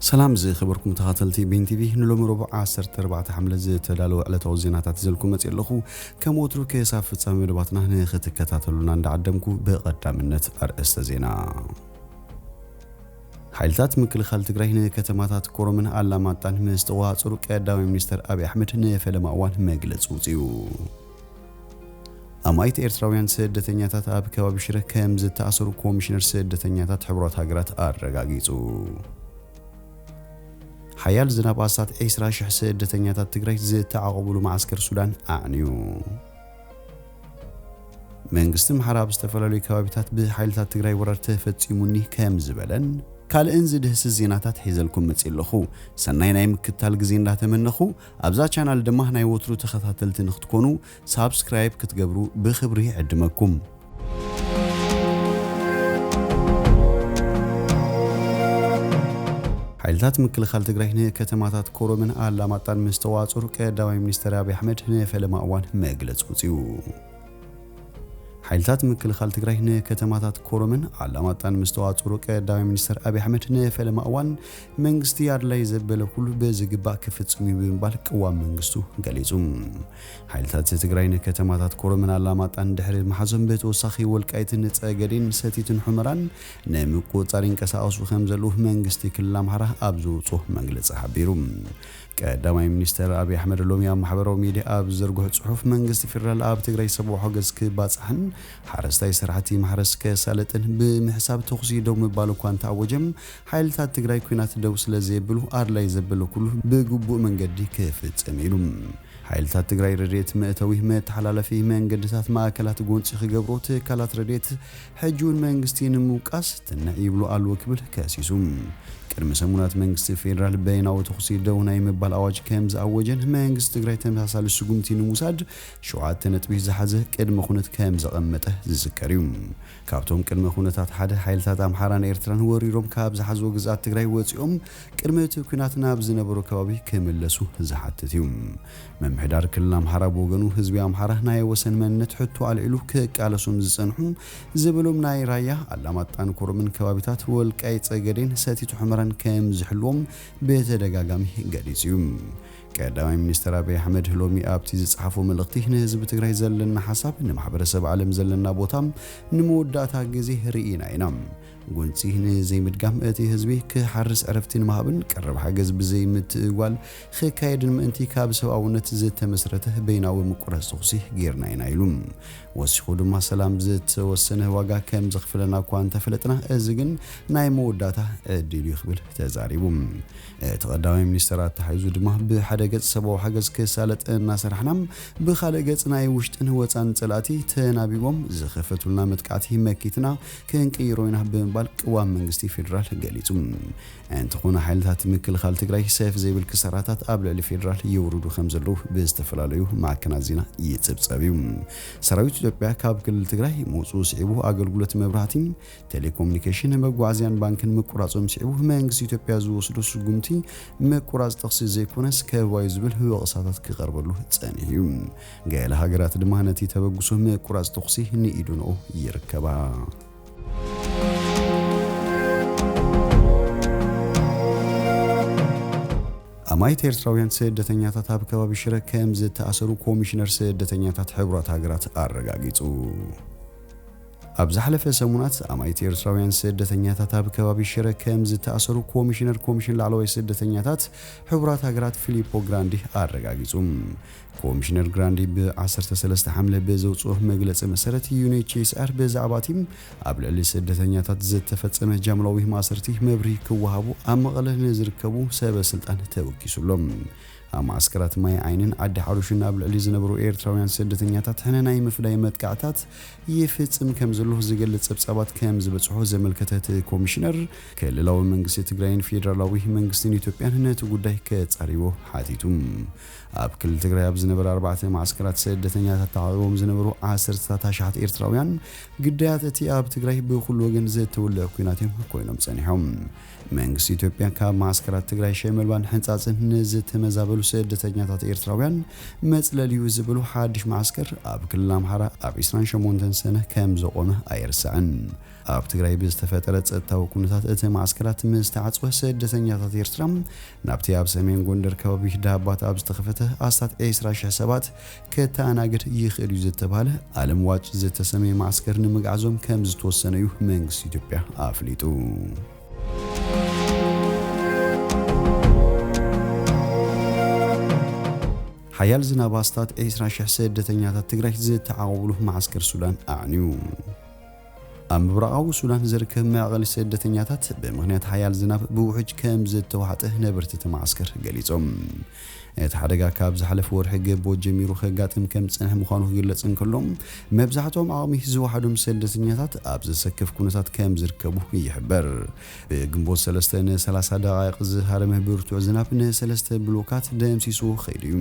ሰላም ዝኸበርኩም ተኸታተልቲ ቢን ቲቪ፣ ንሎሚ ረቡዕ ዓሰርተ ኣርባዕተ ሓምለ ዝተዳለወ ዕለታዊ ዜናታት ሒዘልኩም መፅእ ኣለኹ። ከም ወትሩ ክሳብ ፍጻሜ መደባትና ንኽትከታተሉና እንዳዓደምኩ ብቐዳምነት ኣርእስተ ዜና። ሓይልታት ምክልኻል ትግራይ ንከተማታት ኮረምን ኣላማጣን ምስ ተቆጻጸሩ ቀዳማይ ሚኒስተር ኣብይ ኣሕመድ ንፈለማ እዋን መግለጺ ውጽኡ። ኣማኢት ኤርትራውያን ስደተኛታት ኣብ ከባቢ ሽረ ከም ዝተኣሰሩ ኮሚሽነር ስደተኛታት ሕቡራት ሃገራት ኣረጋጊጹ። ሓያል ዝናብ ኣስታት ዕስራ ሽሕ ስደተኛታት ትግራይ ዝተዓቖብሉ መዓስከር ሱዳን ኣዕንዩ። መንግስቲ ኣምሓራ ኣብ ዝተፈላለዩ ከባቢታት ብሓይልታት ትግራይ ወራር ተፈጺሙኒ ከም ዝበለን ካልእን ዝድህስስ ዜናታት ሒዘልኩም መጺእ ኣለኹ። ሰናይ ናይ ምክትታል ግዜ እንዳተመነኹ፣ ኣብዛ ቻናል ድማ ናይ ወትሩ ተኸታተልቲ ንክትኮኑ ሳብስክራይብ ክትገብሩ ብኽብሪ ይዕድመኩም። ሓይልታት ምክልኻል ትግራይ ንከተማታት ኮረምን ኣላማጣን ምስ ተዋፅሩ ቀዳማይ ሚኒስተር ኣብይ ኣሕመድ ንፈለማ እዋን መግለፂ ውፅኡ። ሓይልታት ምክልኻል ትግራይ ንከተማታት ኮረምን ኣላማጣን ምስ ተዋፅሩ ቀዳማይ ሚኒስተር ኣብይ ኣሕመድ ንፈለማ እዋን መንግስቲ ኣድላይ ዘበለ ኩሉ ብዝግባእ ክፍጽም እዩ ብምባል ቅዋም መንግስቱ ገሊጹ። ሓይልታት ትግራይ ንከተማታት ኮረምን ኣላማጣን ድሕሪ ምሓዞም ብተወሳኺ ወልቃይትን ጸገዴን ሰቲትን ሑመራን ንምቁጽጻር ይንቀሳቐሱ ከም ዘለዉ መንግስቲ ክልል ኣምሓራ ኣብ ዘውጽኦ መግለጺ ሓቢሩ። ቀዳማይ ሚኒስተር ኣብይ ኣሕመድ ሎሚ ኣብ ማሕበራዊ ሚድያ ኣብ ዝዘርግሖ ጽሑፍ መንግስቲ ፌደራል ኣብ ትግራይ ሰብኣዊ ሓገዝ ክባጻሕን ሓረስታይ ስራሕቲ ማሕረስ ከሳልጥን ብምሕሳብ ተኹሲ ደው ምባል እኳ እንተኣወጀም ሓይልታት ትግራይ ኲናት ደው ስለ ዘየብሉ ኣድላይ ዘበለ ኩሉ ብግቡእ መንገዲ ክፍጽም ኢሉ። ሓይልታት ትግራይ ረድኤት መእተዊ መተሓላለፊ መንገድታት ማእከላት ጎንፂ ክገብሮ ትካላት ረድኤት ሕጂ እውን መንግስቲ ንምውቃስ ትንዕ ይብሉ ኣለዎ ክብል ከሲሱ። ቅድሚ ሰሙናት መንግስቲ ፌደራል በይናዊ ተኹሲ ደው ናይ ምባል ኣዋጅ ከም ዝኣወጀን መንግስቲ ትግራይ ተመሳሳሊ ስጉምቲ ንምውሳድ ሸውዓተ ነጥቢ ዝሓዘ ቅድመ ኩነት ከም ዘቐመጠ ዝዝከር እዩ። ካብቶም ቅድመ ኩነታት ሓደ ሓይልታት ኣምሓራን ኤርትራን ወሪሮም ካብ ዝሓዝዎ ግዝኣት ትግራይ ወፂኦም ቅድሚ እቲ ኲናት ናብ ዝነበሩ ከባቢ ክምለሱ ዝሓትት እዩ። ምምሕዳር ክልል ኣምሓራ ብወገኑ ህዝቢ ኣምሓራ ናይ ወሰን መንነት ሕቶ ኣልዒሉ ክቃለሶም ዝፀንሑ ዝብሎም ናይ ራያ ኣላማጣን ኮረምን ከባቢታት ወልቃይ ጸገዴን ሰቲት ሑመራን ከም ዝሕልዎም ብተደጋጋሚ ገሊጹ እዩ። ቀዳማይ ሚኒስተር ኣብይ ኣሕመድ ሎሚ ኣብቲ ዝጸሓፎ መልእኽቲ ንህዝቢ ትግራይ ዘለና ሓሳብ ንማሕበረሰብ ዓለም ዘለና ቦታ ንመወዳእታ ግዜ ርኢና ኢና። ጎንፂ ንዘይምድጋም እቲ ህዝቢ ክሓርስ ዕረፍቲ ንምሃብን ቀረብ ሓገዝ ብዘይምትእጓል ክካየድን ምእንቲ ካብ ሰብኣውነት ዝተመስረተ በይናዊ ምቁራፅ ተኹሲ ጌርና ኢና ኢሉ። ወሲኹ ድማ ሰላም ዝተወሰነ ዋጋ ከም ዘኽፍለና እኳ እንተፈለጥና እዚ ግን ናይ መወዳእታ ዕድል እዩ ክብል ተዛሪቡ። እቲ ቀዳማይ ሚኒስተር ኣተሓሒዙ ድማ ብሓደ ገፅ ሰብኣዊ ሓገዝ ክሳለጥ እናሰራሕና ብኻልእ ገፅ ናይ ውሽጥን ወፃን ፀላእቲ ተናቢቦም ዝኸፈቱልና መጥቃዕቲ መኪትና ክንቅይሮ ኢና ብምባል ቅዋም መንግስቲ ፌደራል ገሊጹ። እንተኾነ ሓይልታት ምክልኻል ትግራይ ሰፍ ዘይብል ክሳራታት ኣብ ልዕሊ ፌደራል የውርዱ ከም ዘለዉ ብዝተፈላለዩ ማዕከናት ዜና ይጽብጸብ እዩ። ሰራዊት ኢትዮጵያ ካብ ክልል ትግራይ ምውፅኡ ስዒቡ ኣገልግሎት መብራህቲ፣ ቴሌኮሙኒኬሽን፣ መጓዓዝያን ባንክን ምቁራጾም ስዒቡ መንግስቲ ኢትዮጵያ ዝወስዶ ስጉምቲ ምቁራጽ ተኹሲ ዘይኮነስ ከበባዩ ዝብል ወቐሳታት ክቐርበሉ ጸኒሑ እዩ። ገለ ሃገራት ድማ ነቲ ተበግሶ ምቁራጽ ተኹሲ ንኢደንኦ ይርከባ። ኣማኢት ኤርትራውያን ስደተኛታት ኣብ ከባቢ ሽረ ከም ዝተኣሰሩ ኮሚሽነር ስደተኛታት ሕቡራት ሃገራት ኣረጋጊጹ። ኣብ ዝሓለፈ ሰሙናት ኣማኢት ኤርትራውያን ስደተኛታት ኣብ ከባቢ ሽረ ከም ዝተኣሰሩ ኮሚሽነር ኮሚሽን ላዕለዋይ ስደተኛታት ሕቡራት ሃገራት ፊሊፖ ግራንዲ ኣረጋጊጹ። ኮሚሽነር ግራንዲ ብ ዓሰርተ ሰለስተ ሓምለ ብዘውፅኦ መግለፂ መሰረት ዩኤንኤችሲኣር ብዛዕባ እቲ ኣብ ልዕሊ ስደተኛታት ዝተፈፀመ ጃምላዊ ማእሰርቲ መብርሂ ክወሃቡ ኣብ መቐለ ንዝርከቡ ሰበ ስልጣን ተወኪሱ ኣሎ። ኣብ ማዕስከራት ማይ ዓይንን ዓዲ ሓሩሽን ኣብ ልዕሊ ዝነበሩ ኤርትራውያን ስደተኛታት ሕነ ናይ ምፍዳይ መጥቃዕታት ይፍጽም ከም ዘሎ ዝገልጽ ጸብጻባት ከም ዝበጽሖ ዘመልከተ እቲ ኮሚሽነር፣ ክልላዊ መንግስቲ ትግራይን ፌደራላዊ መንግስትን ኢትዮጵያን ነቲ ጉዳይ ከጻርይዎ ሓቲቱ። ኣብ ክልል ትግራይ ኣብ ዝነበረ ኣርባዕተ ማዕስከራት ስደተኛታት ተዓቑቦም ዝነበሩ ዓሰርተታት ኣሽሓት ኤርትራውያን ግዳያት እቲ ኣብ ትግራይ ብኹሉ ወገን ዝተወልዐ ኲናት እዮም ኮይኖም ጸኒሖም። መንግስቲ ኢትዮጵያ ካብ ማዕስከራት ትግራይ ሸመልባን ሕንጻጽን ንዝተመዛበሉ ስደተኛታት ኤርትራውያን መጽለሊ እዩ ዝብሉ ሓድሽ መዓስከር ኣብ ክልል ኣምሓራ ኣብ ዕስራን ሸሞንተን ሰነ ከም ዘቖመ ኣይርሳዕን። ኣብ ትግራይ ብዝተፈጠረ ጸጥታዊ ኩነታት እቲ መዓስከራት ምስ ተዓጽወ፣ ስደተኛታት ኤርትራ ናብቲ ኣብ ሰሜን ጎንደር ከባቢ ዳባት ኣብ ዝተኸፈተ ኣስታት ዕስራ ሽሕ ሰባት ከተኣናግድ ይኽእል እዩ ዝተባህለ ኣለም ዋጭ ዝተሰመየ መዓስከር ንምግዓዞም ከም ዝተወሰነ እዩ መንግስቲ ኢትዮጵያ ኣፍሊጡ። ሓያል ዝናብ ኣስታት ዕስራ ሽሕ ስደተኛታት ትግራይ ዝተዓቖብሉ መዓስከር ሱዳን ኣዕንዩ። ኣብ ምብራቓዊ ሱዳን ዝርከብ መዕቐሊ ስደተኛታት ብምኽንያት ሓያል ዝናብ ብውሕጅ ከም ዝተዋሕጠ ነበርቲ እቲ መዓስከር ገሊጾም። እቲ ሓደጋ ካብ ዝሓለፈ ወርሒ ግንቦት ጀሚሩ ከጋጥም ከም ዝጸንሐ ምዃኑ ክግለጽ እንከሎ፣ መብዛሕትኦም ዓቕሚ ዝወሓዶም ስደተኛታት ኣብ ዘሰክፍ ኩነታት ከም ዝርከቡ ይሕበር። ብግንቦት ሰለስተ ንሰላሳ ደቓይቕ ዝሃረመ ብርቱዕ ዝናብ ንሰለስተ ብሎካት ደምሲስዎ ከይዱ እዩ።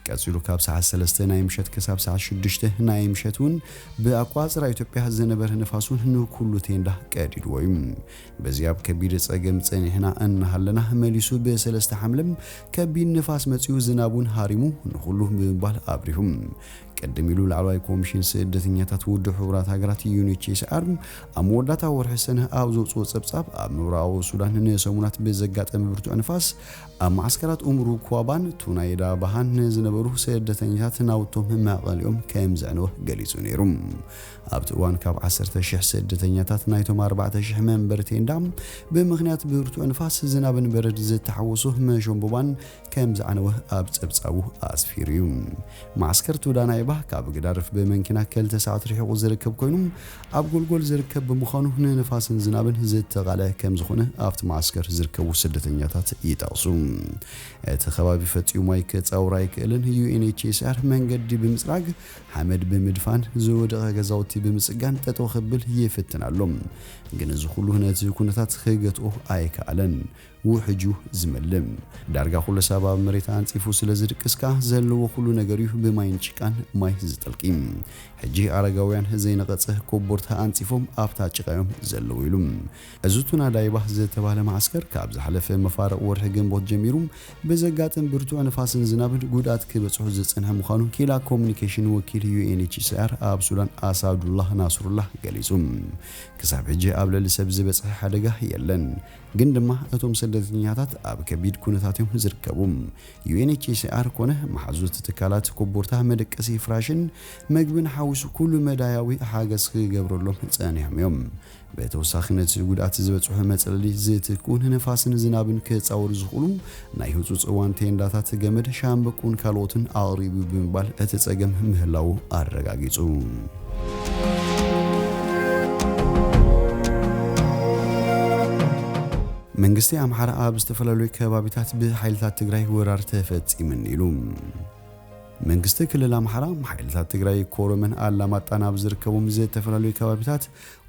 ቀጺሉ ካብ ሰዓት ሰለስተ ናይ ምሸት ክሳብ ሰዓት ሽዱሽተ ናይ ምሸት እውን ብኣቋጽራ ኢትዮጵያ ዝነበረ ንፋስ እውን ንኩሉ ቴንዳ ቀዲድዎ እዩ። በዚ ኣብ ከቢድ ጸገም ጸኒሕና እናሃለና መሊሱ ብሰለስተ ሓምለ ከቢድ ንፋስ መጺኡ ዝናብ እውን ሃሪሙ ንኹሉ ብምባል ኣብሪሁ። ቅድም ኢሉ ላዕለዋይ ኮሚሽን ስደተኛታት ውድብ ሕቡራት ሃገራት ዩ ኤን ኤች ሲ ኣር ኣብ መወዳእታ ወርሒ ሰነ ኣብ ዘውፅኦ ጸብጻብ ኣብ ምብራቓዊ ሱዳን ንሰሙናት ብዘጋጠመ ብርቱዕ ንፋስ ኣብ መዓስከራት ኡምሩ ኳባን ቱናይዳ ባሃን ንዝነበሩ ስደተኛታት ናውቶም መዕቐሊኦም ከም ዘዕነወ ገሊጹ ነይሩ። ኣብቲ እዋን ካብ ዓሰርተ ሽሕ ስደተኛታት ናይቶም ኣርባዕተ ሽሕ መንበሪ ቴንዳ ብምኽንያት ብርቱዕ ንፋስ ዝናብን በረድ ዝተሓወሶ መሸምቦባን ከም ዝዓነወ ኣብ ጸብጻቡ ኣስፊሩ እዩ። መዓስከር ቱዳናይባ ካብ ግዳርፍ ብመኪና ክልተ ሰዓት ርሒቑ ዝርከብ ኮይኑ፣ ኣብ ጎልጎል ዝርከብ ብምዃኑ ንንፋስን ዝናብን ዝተቓልዐ ከም ዝኾነ ኣብቲ መዓስከር ዝርከቡ ስደተኛታት ይጠቕሱ። እቲ ከባቢ ፈጺሙ ማይ ክጻውር ኣይክእልን። ዩ ኤን ኤች ሲ ኣር መንገዲ ብምጽራግ፣ ሓመድ ብምድፋን፣ ዝወደቐ ገዛውቲ ብምጽጋን ጠጠው ክብል ይፍትን ኣሎ። ግን እዚ ኩሉ ነቲ ኩነታት ክገትኦ ኣይከኣለን። ውሕጁ ዝመልእ። ዳርጋ ኩሉ ሰብ ኣብ መሬት ኣንጺፉ ስለ ዝድቅስ ከኣ ዘለዎ ኩሉ ነገር እዩ ብማይን ጭቃን ማይ ዝጠልቂ። ሕጂ ኣረጋውያን ዘይነቐጸ ኮቦርታ ኣንጺፎም ኣብታ ጭቃ እዮም ዘለዉ ኢሉ። እዚ ቱና ዳይባ ዝተባህለ መዓስከር ካብ ዝሓለፈ መፋርቕ ወርሒ ግንቦት ጀሚሩ ብዘጋጥም ብርቱዕ ንፋስን ዝናብን ጉድኣት ክበጽሑ ዝጸንሐ ምዃኑ ኪላ ኮሙኒኬሽን ወኪል ዩ ኤን ኤች ሲ ኣር ኣብ ሱዳን ኣሳዱላህ ናስሩላህ ገሊጹ። ክሳብ ሕጂ ኣብ ልዕሊ ሰብ ዝበጽሐ ሓደጋ የለን። ግን ድማ እቶም ስደተኛታት ኣብ ከቢድ ኩነታት እዮም ዝርከቡ። ዩ ኤን ኤች ሲ ኣር ኮነ መሓዙት ትካላት ኮቦርታ፣ መደቀሲ ፍራሽን መግብን ሓዊሱ ኩሉ መዳያዊ ሓገዝ ክገብረሎም ጸኒሖም እዮም። ብተወሳኺ ነቲ ጉድኣት ዝበጽሑ መጽለሊ ዝትክኡ ንንፋስን ዝናብን ክጻወሩ ዝኽእሉ ናይ ህጹጽ እዋን ቴንዳታት፣ ገመድ፣ ሻምበቆን ካልኦትን ኣቕሪቡ ብምባል እቲ ጸገም ምህላዉ ኣረጋጊጹ። መንግስቲ ኣምሓራ ኣብ ዝተፈላለዩ ከባቢታት ብሓይልታት ትግራይ ወራር ተፈጺሙኒ ኢሉ። መንግስቲ ክልል ኣምሓራ ሓይልታት ትግራይ ኮረምን ኣላማጣን ኣብ ዝርከቦም ዝተፈላለዩ ከባቢታት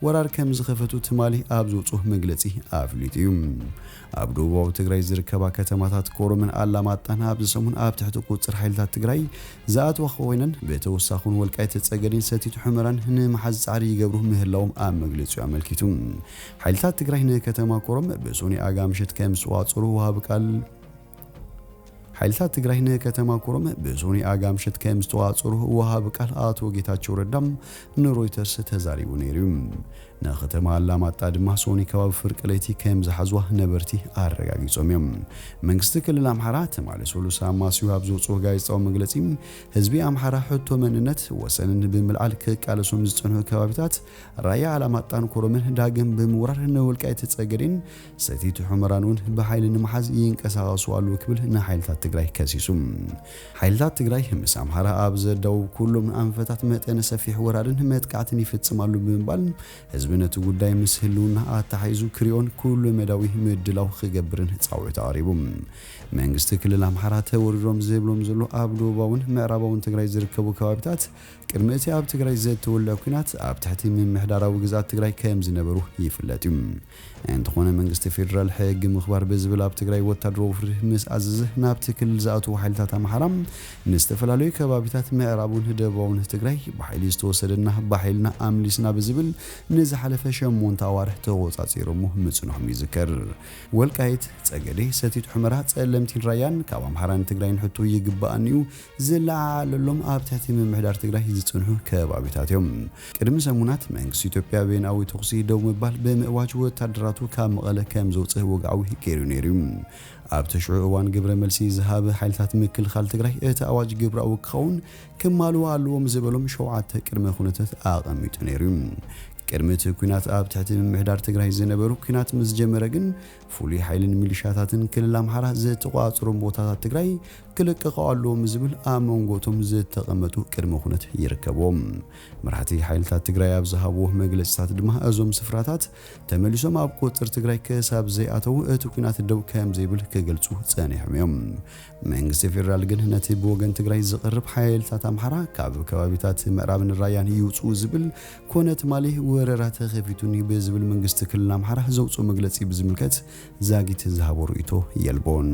ወራር ከም ዝኸፈቱ ትማሊ ኣብ ዝወፅኦ መግለፂ ኣፍሊጡ እዩ። ኣብ ደቡባዊ ትግራይ ዝርከባ ከተማታት ኮረምን ኣላማጣን ኣብዚ ሰሙን ኣብ ትሕቲ ቁፅር ሓይልታት ትግራይ ዝኣትዋ ኮይነን፣ ብተወሳኺ እውን ወልቃይት ጸገዴን ሰቲት ሑመራን ንምሓዝ ጻዕሪ ይገብሩ ምህላዎም ኣብ መግለጺኡ ኣመልኪቱ። ሓይልታት ትግራይ ንከተማ ኮረም ብሶኒ ኣጋ ምሸት ከም ዝተዋጽሩ ወሃቢ ቃል ሓይልታት ትግራይ ንከተማ ኮረም ብሶኒ ኣጋ ምሸት ከም ዝተዋጽሩ ወሃቢ ቃል ኣቶ ጌታቸው ረዳ ንሮይተርስ ተዛሪቡ ነይሩ እዩ። ንከተማ ኣላማጣ ድማ ሶኒ ከባቢ ፍርቂ ለይቲ ከም ዝሓዝዋ ነበርቲ ኣረጋጊጾም እዮም። መንግስቲ ክልል ኣምሓራ ትማሊ ሰሉስ ኣማስዩ ኣብ ዘውፅኦ ጋዜጣዊ መግለጺ፣ ህዝቢ ኣምሓራ ሕቶ መንነት ወሰንን ብምልዓል ክቃለሶም ዝጸንሑ ከባቢታት ራያ ኣላማጣን ኮረምን ዳግም ብምውራር ንወልቃይት ጸገዴን ሰቲት ሑመራን እውን ብሓይሊ ንምሓዝ ይንቀሳቐሱ ኣለዉ ክብል ንሓይልታት ትግራይ ከሲሱ። ሓይልታት ትግራይ ምስ ኣምሓራ ኣብ ዘዳው ኩሎም ኣንፈታት መጠነ ሰፊሕ ወራርን መጥቃዕትን ይፍጽም ኣሎ ብምባል፣ ህዝቢ ነቲ ጉዳይ ምስ ህልውና ኣተሓሒዙ ክሪኦን ኩሉ መዳዊ ምድላው ክገብርን ጻውዒት ኣቕሪቡ። መንግስቲ ክልል ኣምሓራ ተወሪሮም ዝብሎም ዘሎ ኣብ ደቡባውን ምዕራባውን ትግራይ ዝርከቡ ከባቢታት ቅድሚ እቲ ኣብ ትግራይ ዘተወልዐ ኲናት ኣብ ትሕቲ ምምሕዳራዊ ግዝኣት ትግራይ ከም ዝነበሩ ይፍለጥ እዩ። እንተኾነ መንግስቲ ፌደራል ሕጊ ምኽባር ብዝብል ኣብ ትግራይ ወታደራዊ ፍርዲ ምስ ኣዘዘ ናብቲ ክልል ዝኣተዉ ሓይልታት ኣምሓራ ንዝተፈላለዩ ከባቢታት ምዕራብን ደቡባውን ትግራይ ብሓይሊ ዝተወሰደና ብሓይልና ኣምሊስና ብዝብል ንዝሓለፈ ሸሞንተ ኣዋርሕ ተቖጻጺሮሞ ምጽንሖም ይዝከር። ወልቃይት፣ ጸገዴ፣ ሰቲት ሑመራ፣ ጸለምቲን ራያን ካብ ኣምሓራን ትግራይን ሕቶ ይግባኣኒ እዩ ዝለዓዓለሎም ኣብ ትሕቲ ምምሕዳር ትግራይ ዝጽንሑ ከባቢታት እዮም። ቅድሚ ሰሙናት መንግስቲ ኢትዮጵያ በይናዊ ተኹሲ ደው ምባል ብምእዋጅ ወታደራቱ ካብ መቐለ ከም ዘውፅእ ወግዓዊ ገይሩ ነይሩ እዩ። ኣብ ተሽዑ እዋን ግብረ መልሲ ዝሃበ ሓይልታት ምክልኻል ትግራይ እቲ ኣዋጅ ግብራዊ ክኸውን ክማልኡ ኣለዎም ዝበሎም ሸውዓተ ቅድመ ኩነታት ኣቐሚጡ ነይሩ እዩ። ቅድሚ እቲ ኲናት ኣብ ትሕቲ ምምሕዳር ትግራይ ዝነበሩ ኲናት ምስ ጀመረ ግን ፍሉይ ሓይልን ሚሊሻታትን ክልል ኣምሓራ ዝተቋጽሮም ቦታታት ትግራይ ክልቀቑ ኣለዎም ዝብል ኣብ መንጎ እቶም ዝተቐመጡ ቅድመ ኩነት ይርከብዎም። መራሕቲ ሓይልታት ትግራይ ኣብ ዝሃብዎ መግለጽታት ድማ እዞም ስፍራታት ተመሊሶም ኣብ ቁጽር ትግራይ ክሳብ ዘይኣተዉ እቲ ኲናት ደው ከም ዘይብል ክገልጹ ጸኒሖም እዮም። መንግስቲ ፌዴራል ግን ነቲ ብወገን ትግራይ ዝቐርብ ሓይልታት ኣምሓራ ካብ ከባቢታት ምዕራብን ራያን ይውፅኡ ዝብል ኮነ ትማሊ ወረራ ተኸፊቱኒ ብዝብል መንግስቲ ክልል ኣምሓራ ዘውፅኦ መግለፂ ብዝምልከት ዛጊት ዝሃቦ ርእይቶ የልቦን።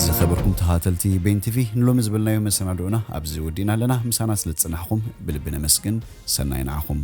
ዝኸበርኩም ተኸታተልቲ ቤን ቲቪ፣ ንሎሚ ዝበልናዮ መሰናድኦና ኣብዚ ወዲእና ኣለና። ምሳና ስለ ዝጸናሕኩም ብልቢ ነመስግን። ሰናይ ንዓኹም።